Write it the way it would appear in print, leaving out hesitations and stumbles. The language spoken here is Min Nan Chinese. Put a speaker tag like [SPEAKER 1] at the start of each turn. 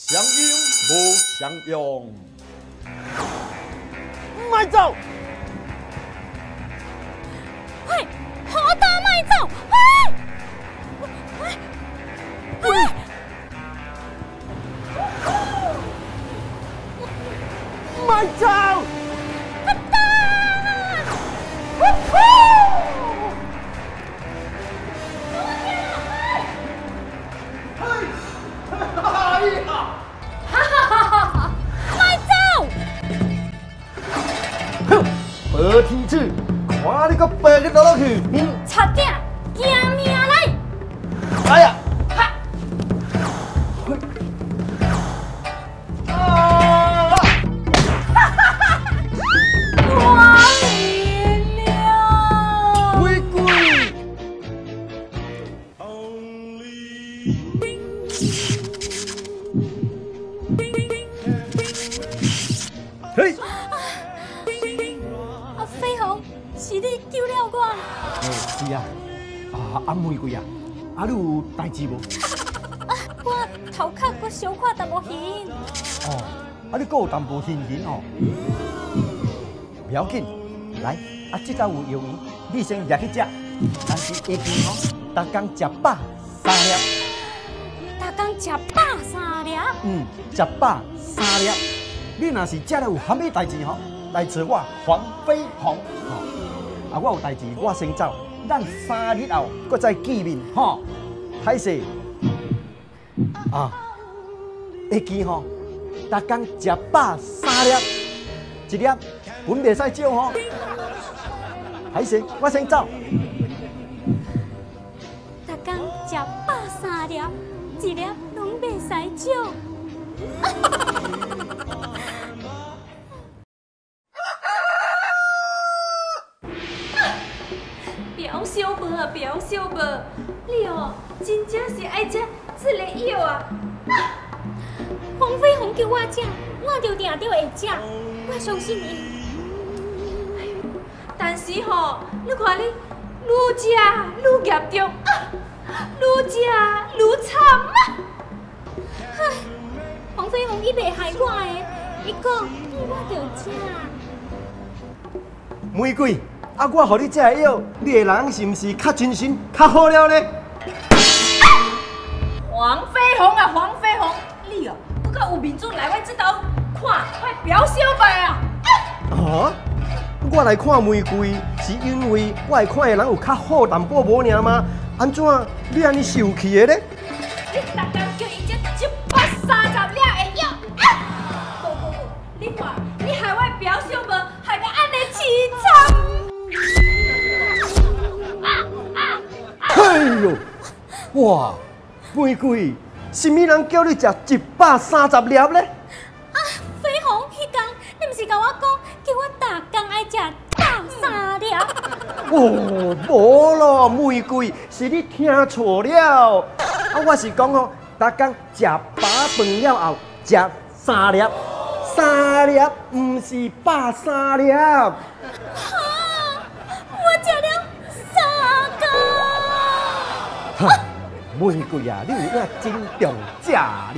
[SPEAKER 1] 相应无相用。莫走！
[SPEAKER 2] 喂，好大莫走！喂，喂，喂！
[SPEAKER 1] 莫走！
[SPEAKER 2] 阿大！呼呼！哈哈哈哈！莫走！
[SPEAKER 1] 哼，无天子，看你阁爬去佗落去！
[SPEAKER 2] 贼仔，惊命来！
[SPEAKER 1] 哎呀！
[SPEAKER 2] 哈！
[SPEAKER 1] 啊！
[SPEAKER 2] 哈哈哈！我赢了！
[SPEAKER 1] 玫瑰。嘿！
[SPEAKER 2] 啊，飞鸿，是你救了我。
[SPEAKER 1] 欸，是啊，啊玫瑰啊，啊你有代志无？
[SPEAKER 2] 啊，我头壳阁小可淡薄晕。
[SPEAKER 1] 哦，啊你阁有淡薄晕晕哦。不要紧，来，啊这道有药丸，你先入去食，但是会记吼，逐工食饱三粒。
[SPEAKER 2] 逐工食饱三粒？
[SPEAKER 1] 嗯，食饱三粒。你若是食了有啥物代志吼，来找我黄飞鸿吼。啊，我有代志，我先走，咱3日后阁再见面吼。歹势啊，会记吼，逐工食饱三粒，一粒本袂使少吼。歹势，我先走。
[SPEAKER 2] 逐工食饱三粒，一粒拢袂使少。
[SPEAKER 3] 表小妹啊，表小妹，你哦，真正是爱食这个药啊！
[SPEAKER 2] 黄飞鸿叫我食，我就定著会食，我相信伊。
[SPEAKER 3] 但是吼，你看你愈食愈严重，啊，愈食愈惨啊！
[SPEAKER 2] 唉，黄飞鸿伊袂害我的，伊讲我就食。
[SPEAKER 1] 玫瑰。啊！我予你这个药，你的人是毋是较精神、较好了呢？
[SPEAKER 3] 黄飞鸿啊，黄飞鸿，你哦，阁较有面子来我这兜看我表小妹啊？
[SPEAKER 1] 啊！我来看玫瑰，是因为我会看的人有较好淡薄无尔吗？按怎你按呢受气的咧？
[SPEAKER 3] 你逐工叫伊食130粒的药，啊！无无无，你看，你害我表小妹害到按呢凄惨。
[SPEAKER 1] 哎呦，哇！玫瑰，啥物人叫你食130粒咧？
[SPEAKER 2] 啊，飞鸿，彼工你毋是共我讲，叫我逐工爱食130粒？
[SPEAKER 1] 哦，无咯，玫瑰，是你听错了。啊，我是讲哦，逐工食饱饭了后食三粒，三粒，毋是130粒。
[SPEAKER 2] 哈，我食了3工。
[SPEAKER 1] 哈，玫瑰啊，你有影真重食哩。